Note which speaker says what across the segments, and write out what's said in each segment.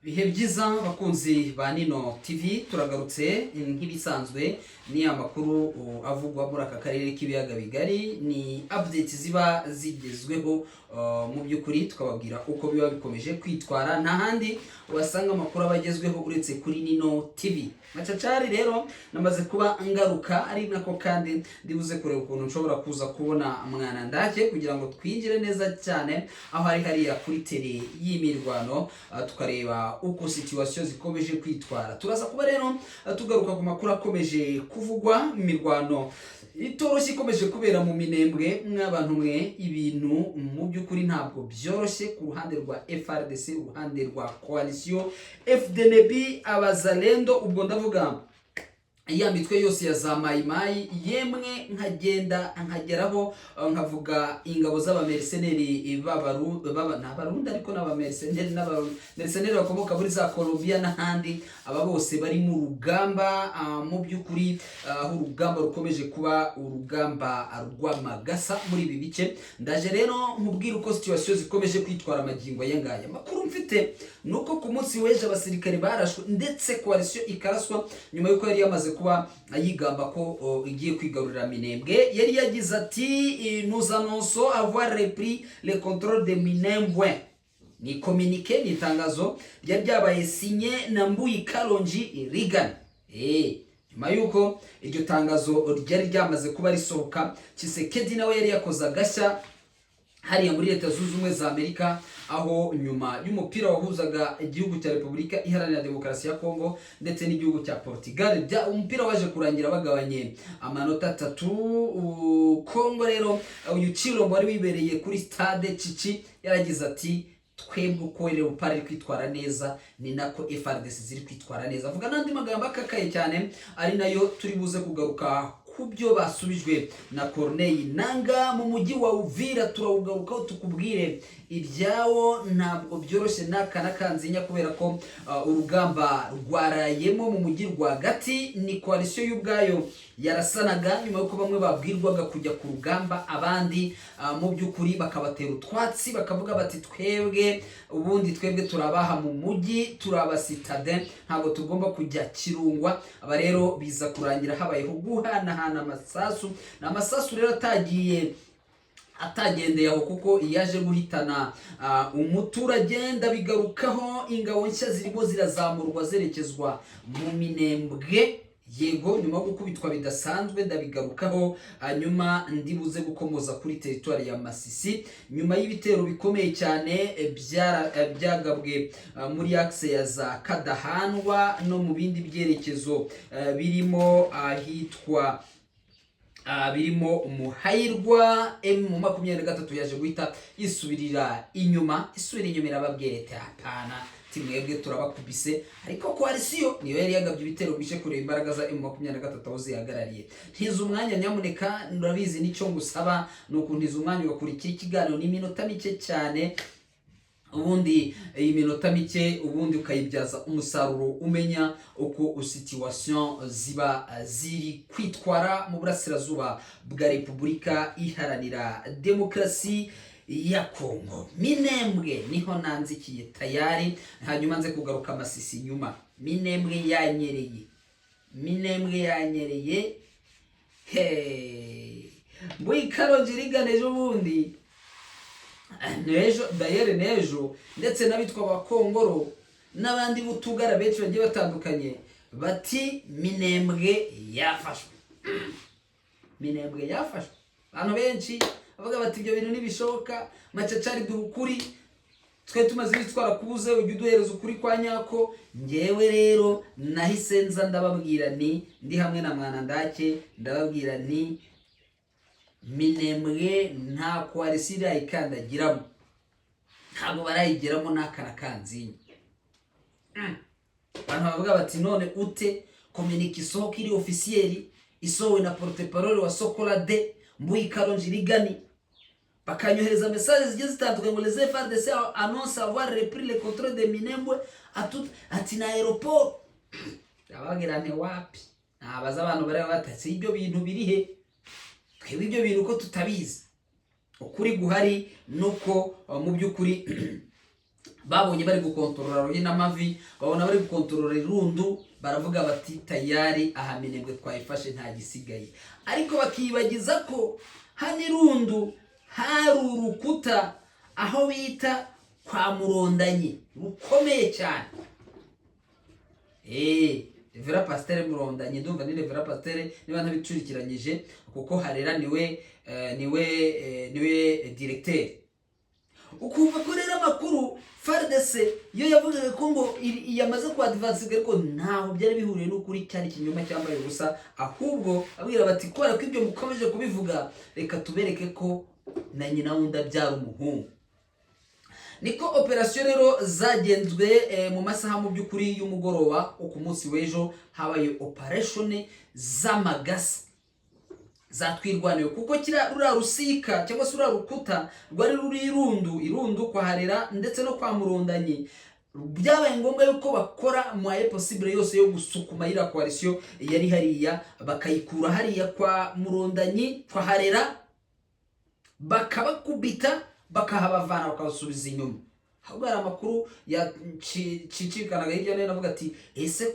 Speaker 1: Ibihe byiza, bakunzi ba Nino TV. Turagarutse nk'ibisanzwe, ni amakuru avugwa muri aka karere k'ibiyaga bigari, ni updates ziba zigezweho. Mu by'ukuri tukababwira uko biba bikomeje kwitwara. Nta handi wasanga amakuru aba agezweho uretse kuri Nino TV. Macacari rero namaze kuba ngaruka, ari nako kandi ndibuze kureba ukuntu nshobora kuza kubona Mwana Ndake kugira ngo twinjire neza cyane aho ari hariya kuri terrain y'imirwano, tukareba uko situation zikomeje kwitwara. Turaza kuba rero tugaruka ku makuru akomeje kuvugwa mu mirwano itoroshye ikomeje kubera mu Minembwe. Mw'abantu mwe, ibintu mu by'ukuri ntabwo byoroshye ku ruhande rwa FARDC, uruhande rwa coalition FDNB, Abazalendo, ubwo ndavuga ya mitwe yose ya za Mayimayi, yemwe nkagenda nkageraho nkavuga ingabo z'abamercenary b'abaru baba ni Abarundi, ariko n'abamercenary bakomoka muri za Colombia n'ahandi. Aba bose bari mu rugamba, mu by'ukuri aho urugamba rukomeje kuba urugamba rw'amagasa muri ibi bice. Ndaje rero nkubwire uko situation zikomeje kwitwara amagingo aya ngaya. Amakuru mfite ni uko ku munsi w'ejo abasirikare barashwe, ndetse coalition ikaraswa nyuma y'uko yari yamaze kuba yigamba ko igiye kwigarurira Minembwe. Yari yagize ati: "Nous annonçons avoir repris le contrôle de Minembwe." Ni communiqué, ni itangazo ryari ryabaye signé na Mbuyi Karonji Reagan. Nyuma y'uko iryo tangazo ryari ryamaze kuba risohoka, Tshisekedi nawe yari yakoze agashya hariya muri Leta Zunze Ubumwe za Amerika, aho nyuma y'umupira wahuzaga igihugu cya Repubulika Iharanira Demokarasi ya Kongo ndetse n'igihugu cya Portugal, umupira waje kurangira bagabanye amanota 3. Kongo rero, uyu Chilombo wari wibereye kuri stade Chichi yaragize ati: "Twebwe uko Leopard iri kwitwara neza, ni nako FARDC ziri kwitwara neza." Avuga n'andi magambo akakaye cyane, ari nayo turi buze kugaruka ku byo basubijwe na Corneille Nanga mu mujyi wa Uvira. Turawugarukaho tukubwire ibyawo. Ntabwo byoroshye n'aka na kanzinya, kubera ko urugamba rwarayemo mu mujyi rwagati. Ni coalition y'ubwayo yarasanaga nyuma y'uko bamwe babwirwaga kujya ku rugamba, abandi mu by'ukuri bakabatera utwatsi, bakavuga bati: "Twebwe ubundi twebwe turabaha mu mujyi, turabasitade, ntabwo tugomba kujya Kirungwa." Aba rero biza kurangira habayeho guhanahana amasasu. Ni amasasu rero atagiye atagendeye aho, kuko yaje guhitana umuturage. Ndabigarukaho. Ingabo nshya zirimo zirazamurwa zerekezwa mu Minembwe, yego, nyuma yo gukubitwa bidasanzwe. Ndabigarukaho. Hanyuma ndibuze gukomoza kuri teritwari ya Masisi nyuma y'ibitero bikomeye cyane byagabwe muri axe ya za Kadahandwa no mu bindi byerekezo birimo ahitwa birimo Umuhayirwa. M23 yaje guhita isubirira inyuma, isubira inyuma, irababwira iti: "Hapana," ati: "Mwebwe turabakubise." Ariko coalition niyo yari yagabye ibitero bije kureba imbaraga za M23 aho zihagarariye. Ntiza umwanya nyamuneka, urabizi nicyo ngusaba ni ukuntiza umwanya ugakurikira ikiganiro. Ni iminota mike cyane, ubundi iyi minota mike ubundi ukayibyaza umusaruro, umenya uko situation ziba ziri kwitwara mu burasirazuba bwa Repubulika Iharanira Demokarasi ya Kongo. Minembwe niho nanzikiye tayari, hanyuma nze kugaruka Amasisi nyuma. Minembwe yanyereye, Minembwe yanyereye. He Mbuyi Karongi rigana ejo bundi, n'ejo dayere, n'ejo, ndetse n'abitwa Abakongoro n'abandi b'utugara benshi bagiye batandukanye bati: "Minembwe yafashwe, Minembwe yafashwe." Abantu benshi bavuga bati: "Ibyo bintu ntibishoboka." Macacari, duha ukuri, twe tumaze iminsi twarakubuze, ujya uduhereza ukuri kwa nyako. Ngewe rero nahise nza ndababwira, ni ndi hamwe na Mwana Ndake, ndababwira ni Minembwe nta coalition irayikandagiramo, ntabwo barayigeramo n'aka na kanzinya. Abantu bavuga bati: "None ute communiqué isohoka iri officiel, isohowe na porte-parole wa Sokola de Mbuyi Karonji Rigani?" Bakanyohereza message zigiye zitandukanye ngo: "Les FARDC annoncent avoir repris le contrôle de Minembwe atut ati na aéroport." Ndababwira nti: "Wapi?" Nabaza abantu bari batatse ibyo bintu biri he? Twebwe ibyo bintu ko tutabizi. Ukuri guhari nuko mu by'ukuri Babonye bari gukontorora Ruhinamavi, babona bari gukontorora Irundu, baravuga bati: "Tayari aha Minembwe twayifashe, nta gisigaye." Ariko bakibagiza ko hano Irundu hari urukuta aho bita kwa Murondanyi rukomeye cyane. Révérend Pasteur Murondanyi, ndumva ni Révérend Pasteur niba ntabicurikiranyije, kuko Harera niwe directeur. Ukumva ko rero amakuru FARDC yo yavugaga ko ngo yamaze ku advance, ariko ntaho byari bihuriye n'ukuri, cyari ikinyoma cyambaye ubusa. Ahubwo abwira bati: "Kubera ko ibyo mukomeje kubivuga, reka tubereke ko na nyina wundi abyara umuhungu." Niko operasiyo rero zagenzwe mu masaha mu by'ukuri y'umugoroba wo ku munsi w'ejo. Habaye operation z'amagasa zatwirwaniwe, kuko kiriya ruriya rusika cyangwa se ruriya rukuta rwari ruri Irundu kwa Harera ndetse no kwa Murondanyi, byabaye ngombwa yuko bakora moyen possible yose yo gusukuma iriya coalition yari hariya, bakayikura hariya kwa Murondanyi, kwa Harera, bakabakubita, bakahabavana, bakabasubiza inyuma. Ahubwo hari amakuru yacicikanaga hirya no hino avuga ati: Ese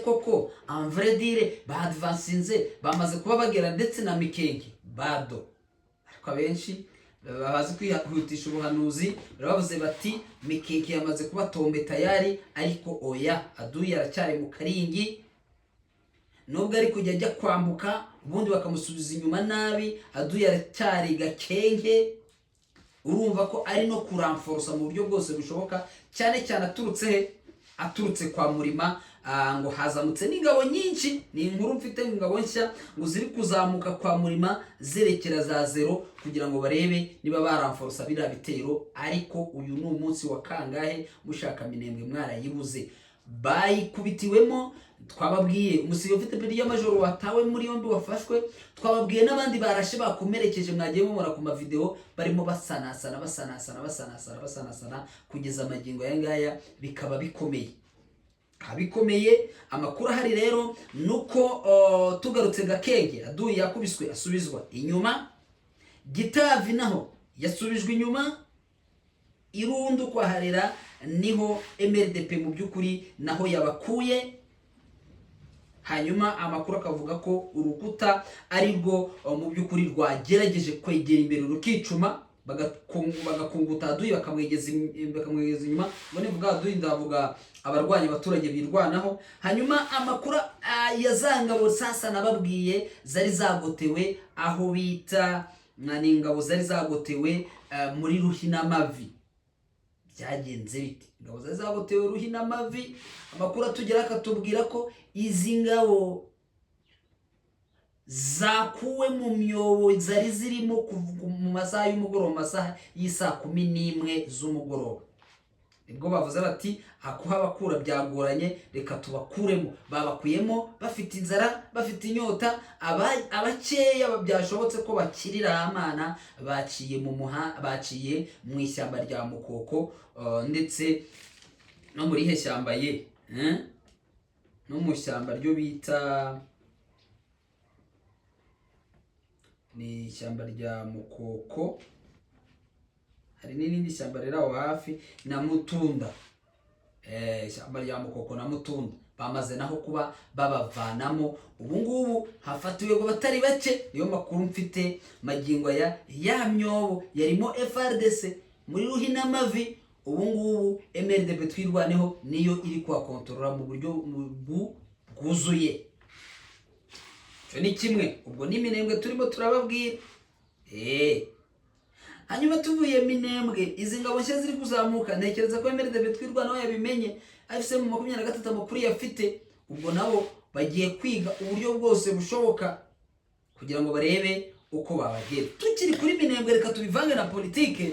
Speaker 1: koko en vrai dire badvansinze, bamaze kuba bagera ndetse na Mikenke bado?" Ariko abenshi bazi kwihutisha ubuhanuzi bavuze bati: "Mikenke yamaze kuba tombe tayari." Ariko oya, aduyi aracyari mu Karingi, nubwo ari kujya ajya kwambuka ubundi bakamusubiza inyuma nabi. Aduyi aracyari Gakenke. Urumva ko ari no kuramforosa mu buryo bwose bushoboka, cyane cyane aturutse he? Aturutse kwa Murima. Ngo hazamutse n'ingabo nyinshi. Ni inkuru mfite, ingabo nshya ngo ziri kuzamuka kwa Murima zerekera za zero kugira ngo barebe niba baramforosa biriya bitero. Ariko uyu ni umunsi wa kangahe mushaka Minembwe mwarayibuze, bayikubitiwemo? Twababwiye umusiga ufite ipeti ry'amajoro watawe muri yombi, wafashwe. Twababwiye n'abandi barashe bakomerekeje, mwagiye mubona ku mavideo barimo basanasana, basanasana, basanasana, basanasana kugeza amagingo aya ngaya bikaba bikomeye, bikomeye. Amakuru ahari rero nuko tugarutse Gakenge, aduyi yakubiswe asubizwa inyuma. Gitavi naho yasubijwe inyuma. Irundu kwa Harera niho MRDP mu by'ukuri naho yabakuye. Hanyuma amakuru akavuga ko urukuta ari rwo mu by'ukuri rwagerageje kwegera imbere rukicuma, bagakunguta aduyi, bakamwegeza inyuma. Ubwo nivuga aduyi ndavuga abarwanya abaturage birwanaho. Hanyuma amakuru ya za ngabo sasa nababwiye zari zagotewe aho bita ni ingabo zari zagotewe muri Ruhinamavi, byagenze bite? Ingabo zari zagotewe Ruhinamavi, amakuru atugera akatubwira ko izi ngabo zakuwe mu myobo zari zirimo mu masaha y'umugoroba, mu masaha y'isaa 11 z'umugoroba. Nibwo bavuze bati: "Kuhabakura byagoranye, reka tubakuremo." Babakuyemo bafite inzara, bafite inyota. Abakeya byashobotse ko bakirira amana baciye mu muha, baciye mu ishyamba rya Mukoko, ndetse no muri ihe shyamba ye, eh? No mu ishyamba ryo bita ni ishyamba rya Mukoko, hari n'irindi shyamba riri aho hafi na Mutunda. Ishyamba rya Mukoko na Mutunda bamaze naho kuba babavanamo. Ubu ngubu hafatiwe ngo batari bake. Niyo makuru mfite magingo aya. Ya myobo yarimo FARDC muri Ruhinamavi, ubu ngubu MRDP Twirwaneho niyo iri kuhakontorora mu buryo bwuzuye. Icyo ni kimwe. Ubwo ni Minembwe turimo turababwira. Hanyuma tuvuye Minembwe, izi ngabo nshya ziri kuzamuka, ntekereza ko MRDP Twirwaneho yabimenye, AFC M23 amakuru yafite. Ubwo nabo bagiye kwiga uburyo bwose bushoboka kugira ngo barebe uko babagera. Tukiri kuri Minembwe, reka tubivange na politike.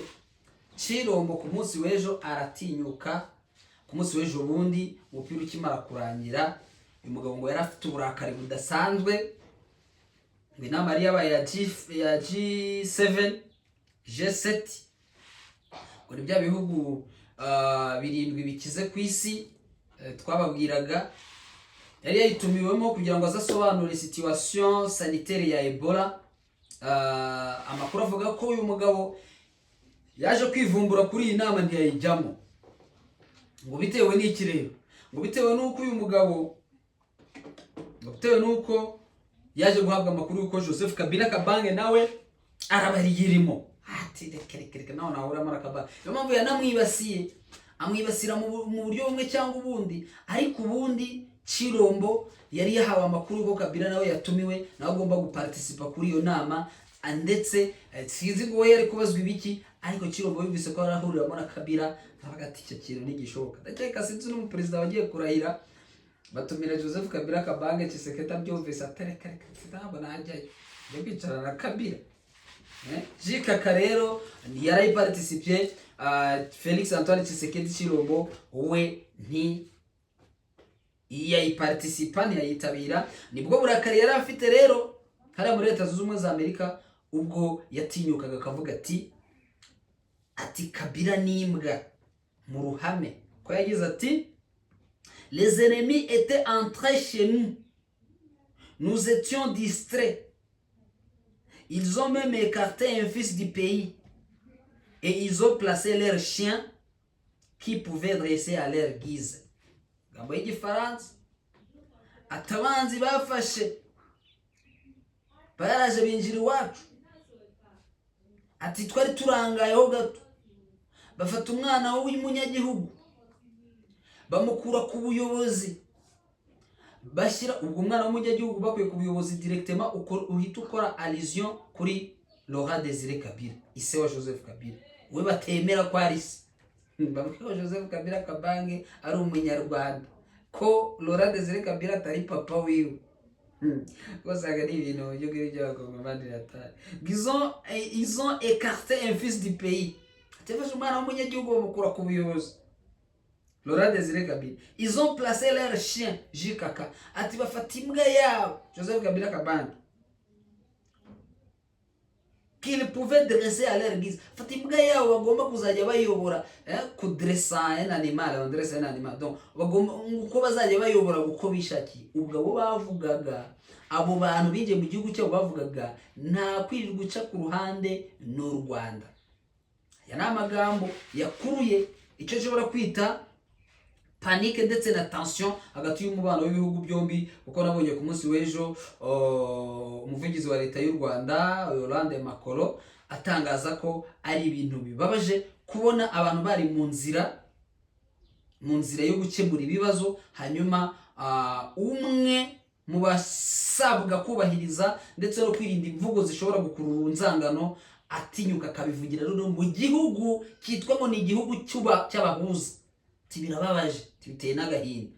Speaker 1: Chilombo ku munsi w'ejo aratinyuka, ku munsi w'ejo bundi umupira ukimara kurangira, uyu mugabo ngo yari afite uburakari budasanzwe, ngo inama yari yabaye ya G7, G7, ngo ni bya bihugu birindwi bikize ku isi twababwiraga, yari yayitumiwemo kugira ngo aze asobanure situation sanitaire ya Ebola. Amakuru avuga ko uyu mugabo Yaje kwivumbura kuri iyi nama, ntiyayijyamo. Ngo bitewe n'iki rero? Ngo bitewe n'uko uyu mugabo, ngo bitewe n'uko yaje guhabwa amakuru y'uko Joseph Kabila Kabange nawe arabariyirimo. Ati: "Reka, reka, reka, nawe nahuramo na Kabange." Niyo mpamvu yanamwibasiye, amwibasira mu buryo bumwe cyangwa ubundi. Ariko ubundi Chirombo yari yahawe amakuru ko Kabila nawe yatumiwe, nawe agomba guparticipa kuri iyo nama. Ndetse sinzi ngo we yari kubazwa ibiki, ariko Chirombo yumvise ko arahuriramo na Kabila, aravuga ati: "Icyo kintu ntigishoboka." Ndakeka, sinzi n'umuperezida wagiye kurahira batumira Joseph Kabila Kabange. Tshisekedi abyumvise ati: "Reka, reka, ntabwo najyayo, njya kwicarana na Kabila." Jikaka rero yarayiparticipye, Felix Antoine Tshisekedi Chilombo we nti yayiparticipa, ntiyayitabira. Nibwo burakari yari afite rero hariya muri Leta Zunze Ubumwe za Amerika, ubwo yatinyukaga akavuga ati "Kabila n'imbwa" mu ruhame, ko yagize ati: "Les ennemis étaient entrés chez nous, nous étions distraits. Ils ont même écarté un fils du pays et ils ont placé leurs chiens qui pouvaient dresser à leur guise." Gambo y'igifaransa ati: "Abanzi bafashe, baraje binjira iwacu." Ati: "Twari turangayeho gato, bafata umwana w'umunyagihugu bamukura ku buyobozi, bashyira." Ubwo umwana w'umunyagihugu bakuye ku buyobozi, directement uhita ukora allusion kuri Laurent Desire Kabila, ise wa Joseph Kabila, we batemera ko ari se. Bavuga ko Joseph Kabila Kabange ari umunyarwanda, ko Laurent Desire Kabila atari papa wiwe. Rwose ari ibintu mu by'ukuri by'abakongomani atari. Ils ont écarté un fils du pays, atafashe umwana w'umunyagihugu bamukura ku buyobozi, Laurent Desire Kabila. Ils ont placé leur chien JKK, ati bafata imbwa yabo Joseph Kabila Kabange, qu'ils pouvaient dresser à leur guise. Fata imbwa yabo bagomba kuzajya bayobora, kudressa un animal, on dresse un animal, donc bagomba uko bazajya bayobora uko bishakiye. Ubwo abo bavugaga, abo bantu binjiye mu gihugu cyabo bavugaga, nta kwirirwa uca ku ruhande, n'u Rwanda. Aya ni amagambo yakuruye icyo nshobora kwita panique ndetse na tension hagati y'umubano w'ibihugu byombi, kuko nabonye ku munsi w'ejo umuvugizi wa leta y'u Rwanda Yolande Makolo atangaza ko ari ibintu bibabaje kubona abantu bari mu nzira yo gukemura ibibazo, hanyuma umwe mu basabwa kubahiriza ndetse no kwirinda imvugo zishobora gukurura inzangano atinyuka akabivugira rero mu gihugu cyitwa ngo ni igihugu cy'abahuza. Ati: "Birababaje," ati: "Biteye n'agahinda."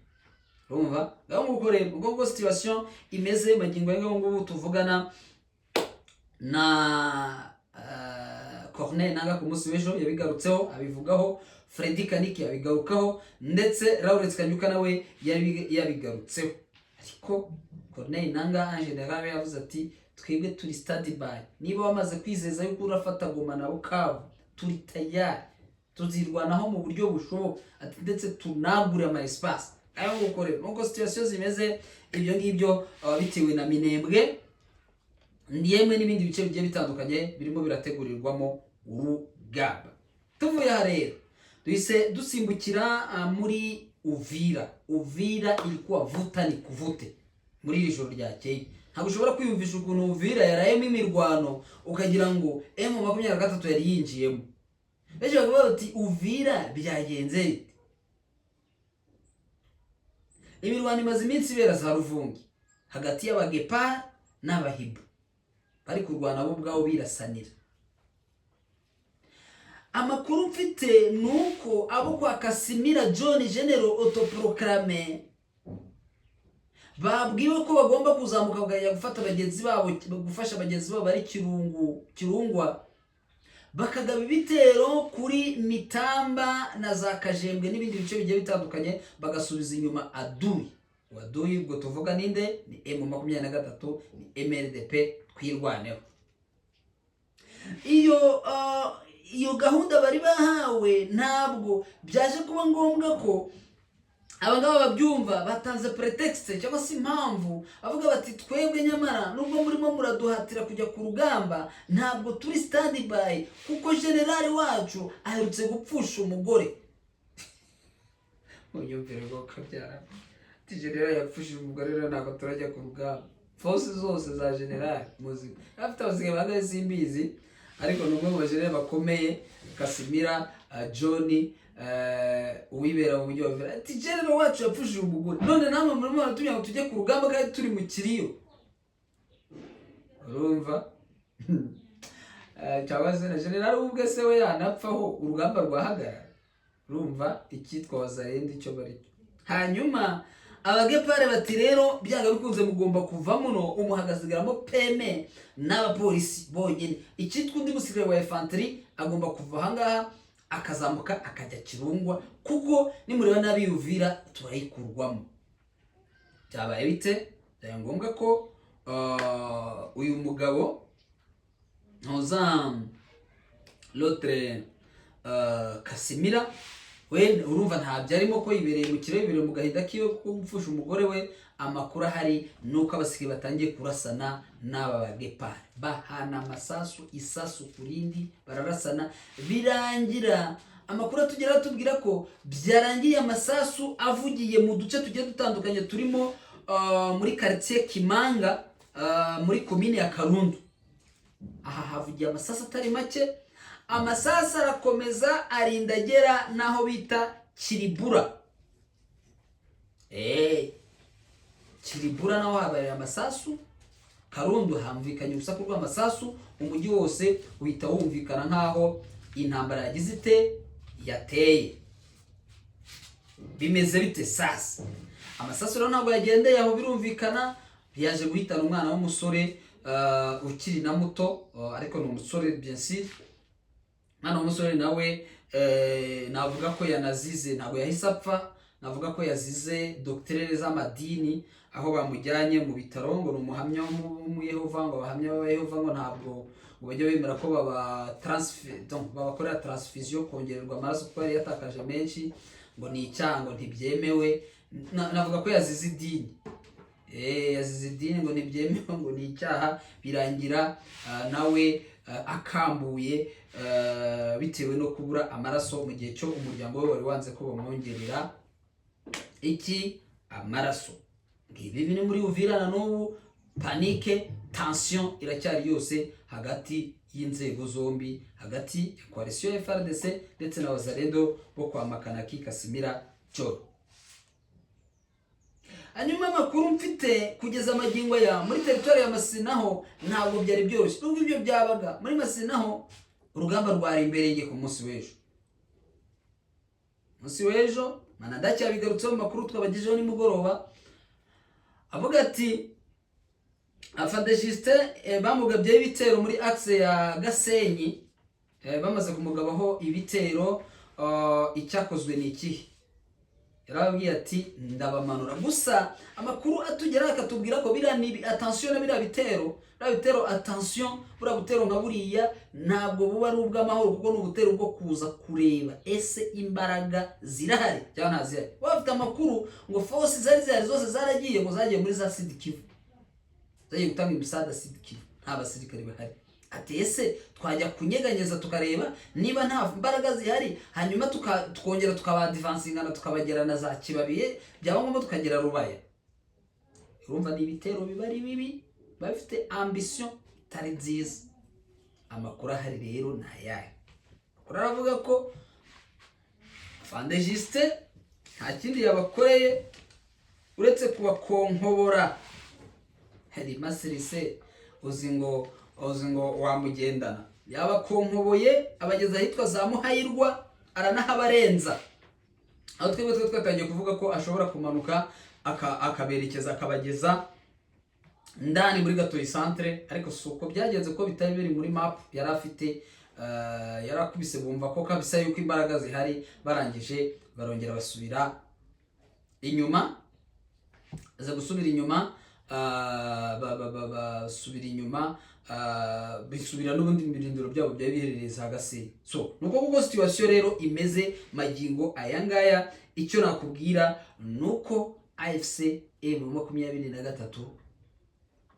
Speaker 1: Urumva ngaho nguko rero ubwo nguko situation imeze magingo aya ngubu tuvugana. Na Corneille Nanga ku munsi w'ejo yabigarutseho, abivugaho, Freddy Kaniki abigarukaho, ndetse Lawrence Kanyuka nawe yabigarutseho. Ariko Corneille Nanga en général yavuze ati: "Twebwe turi stand by. Niba wamaze kwizeza yuko urafata Goma na Bukavu, turi tayari, tuzirwanaho mu buryo bushoboka." Ati: "Ndetse tunagure ama espace." Ayo nguko rero nuko situation zimeze. Ibyo ngibyo bitewe na Minembwe, yemwe n'ibindi bice bigiye bitandukanye birimo birategurirwamo urugamba. Tuvuye aha rero, duhise dusimbukira muri Uvira. Uvira ilikuwa vuta nikuvute muri iri joro ryakeye. Ntabwo ushobora kwiyumvisha ukuntu Uvira yarayemo imirwano, ukagira ngo M23 yari yinjiyemo. Benshi bakavuga bati: "Uvira byagenze bite?" Imirwano imaze iminsi ibera za Ruvungi hagati y'abagepa n'abahibu, bari kurwana bo ubwabo birasanira. Amakuru mfite ni uko abo kwa Kasimira John, général autoproclamé, babwiwe ko bagomba kuzamuka bakajya gufata bagenzi babo, gufasha bagenzi babo bari Kirungu, Kirungwa, bakagaba ibitero kuri Mitamba na za Kajembwe n'ibindi bice bigiye bitandukanye, bagasubiza inyuma adui. Adui ubwo tuvuga ninde? Ni M23, ni MRDP Twirwaneho. Iyo gahunda bari bahawe, ntabwo byaje kuba ngombwa ko Abangaba babyumva batanze prétexte cyangwa se impamvu, bavuga bati: "Twebwe nyamara nubwo murimo muraduhatira kujya ku rugamba, ntabwo turi stand by, kuko generali wacu aherutse gupfusha umugore." Unyumvire ngo kabyara ati: "Generali yapfushije umugore, rero ntabwo turajya ku rugamba." Force zose za generali muzi afite abasigaye bangahe simbizi, ariko ni umwe mu bajenerali bakomeye, Kasimira John, uwibera mu mujyi wa Uvira. Ati: "General wacu yapfushije umugore, none namwe murimo muratubwira ngo tujye ku rugamba kandi turi mu kiriyo." Urumva? Cyangwa se na general ubwe se we yanapfaho urugamba rwahagarara? Urumva icyitwa Wazalendo icyo bari cyo. Hanyuma abagepare bati: "Rero byanga bikunze mugomba kuva muno." Umuhagasigaramo peme n'abapolisi bonyine. Icyitwa undi musirikare wa infantry agomba kuva ahangaha akazamuka akajya Kirungwa, kuko nimureba nabi Uvira turayikurwamo. Byabaye bite? Byabaye ngombwa ko uyu mugabo ntuza l'autre Kasimira we, urumva ntabyo arimo, ko yibereye mu kirere, yibereye mu gahinda kiwe kuko gupfusha umugore we. Amakuru ahari ni uko abasigaye batangiye kurasana n'aba bagepari, bahana amasasu, isasu ku rindi, bararasana birangira. Amakuru atugeraho atubwira ko byarangiye amasasu avugiye mu duce tugiye dutandukanye turimo muri quartier Kimanga, muri komine ya Karundu. Aha havugiye amasasu atari make. Amasasu arakomeza arinda agera n'aho bita Kiribura. Kiribura naho habaye amasasu. Karundu hamvikanye urusaku rw'amasasu, umujyi wose uhita wumvikana nk'aho intambara yagize ite, yateye. Bimeze bite sasa? Amasasu rero ntabwo yagendeye aho, birumvikana yaje guhitana umwana w'umusore ukiri na muto, ariko ni umusore bien sûr. Umwana w'umusore nawe navuga ko yanazize, ntabwo yahise apfa, navuga ko yazize doctrine z'amadini. Aho bamujyanye mu bitaro ngo ni umuhamya w'Umuyehova, ngo abahamya b'Abayehova ngo ntabwo ngo bajya bemera ko baba transfer, donc babakorera transfusion, kongererwa amaraso, kuko yari yatakaje menshi, ngo ni icyaha, ngo ntibyemewe. Navuga ko yazize idini. Yazize idini, ngo ntibyemewe, ngo ni icyaha. Birangira nawe akambuye bitewe no kubura amaraso mu gihe cyo umuryango we wari wanze ko bamwongerera iki, amaraso. Ngibi biri muri Uvira. Na n'ubu panique, tension iracyari yose hagati y'inzego zombi, hagati ya coalition ya FARDC ndetse na Wazalendo bo kwa Makanaki Kasimira John. Hanyuma amakuru mfite kugeza amagingo ya muri teritwari ya Masisi naho ntabwo byari byoroshye. Nubwo ibyo byabaga muri Masisi, naho urugamba rwari imberenge ku munsi w'ejo. Munsi w'ejo Manadaki yabigarutseho mu makuru twabagejeho nimugoroba, avuga ati afande Justin bamugabyeho ibitero muri axe ya Gasenyi. Bamaze kumugabaho ibitero, icyakozwe ni ikihe? Yarababwiye ati: "Ndabamanura." Gusa amakuru atugeraho akatubwira ko biriya ni attention na biriya bitero, biriya bitero, attention, buriya butero nka buriya ntabwo buba ari ubw'amahoro, kuko ni ubutero bwo kuza kureba ese imbaraga zirahari cyangwa ntazihari. Baba bafite amakuru ngo force zari zihari zose zaragiye, ngo zagiye muri za Sud Kivu, zagiye gutanga imisada Sud Kivu, nta basirikare bahari. Ati: "Ese twajya kunyeganyeza tukareba niba nta mbaraga zihari, hanyuma tukongera tukabadivansingana, tukabagera na za Kibabiye, byaba ngombwa tukagera Rubaya?" Urumva ni ibitero biba ari bibi, biba bifite ambition itari nziza. Amakuru ahari rero ni ayahe? Amakuru aravuga ko afande Justin nta kindi yabakoreye uretse kubakonkobora. Hari masirise, uzi ngo wamugendana, yabakonkoboye abageza ahitwa za Muhayirwa, aranahabarenza, aho twebwe twe twatangiye kuvuga ko ashobora kumanuka akaberekeza, akabageza ndani muri Gatoyi centre, ariko si uko byagenze, ko bitari biri muri map yari afite. Yarakubise bumva ko kabisa yuko imbaraga zihari, barangije barongera basubira inyuma, aza gusubira inyuma. basubira inyuma, bisubira n'ubundi mu birindiro byabo byari biherereye za Gasenyi. So nuko kuko situation rero imeze magingo aya ngaya, icyo nakubwira ni uko AFC M23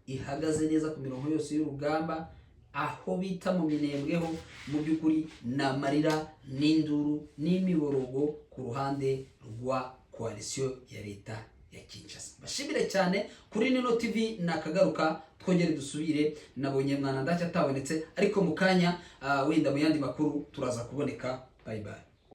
Speaker 1: ihagaze neza ku mirongo yose y'urugamba. Aho bita mu Minembwe ho, mu by'ukuri ni amarira n'induru n'imiborogo ku ruhande rwa coalition ya leta ya Kinshasa. Bashimire cyane kuri Nino TV, nakagaruka twongere dusubire. Nabonye mwana ndacyo atabonetse, ariko mu kanya, wenda mu yandi makuru turaza kuboneka. Bye bye.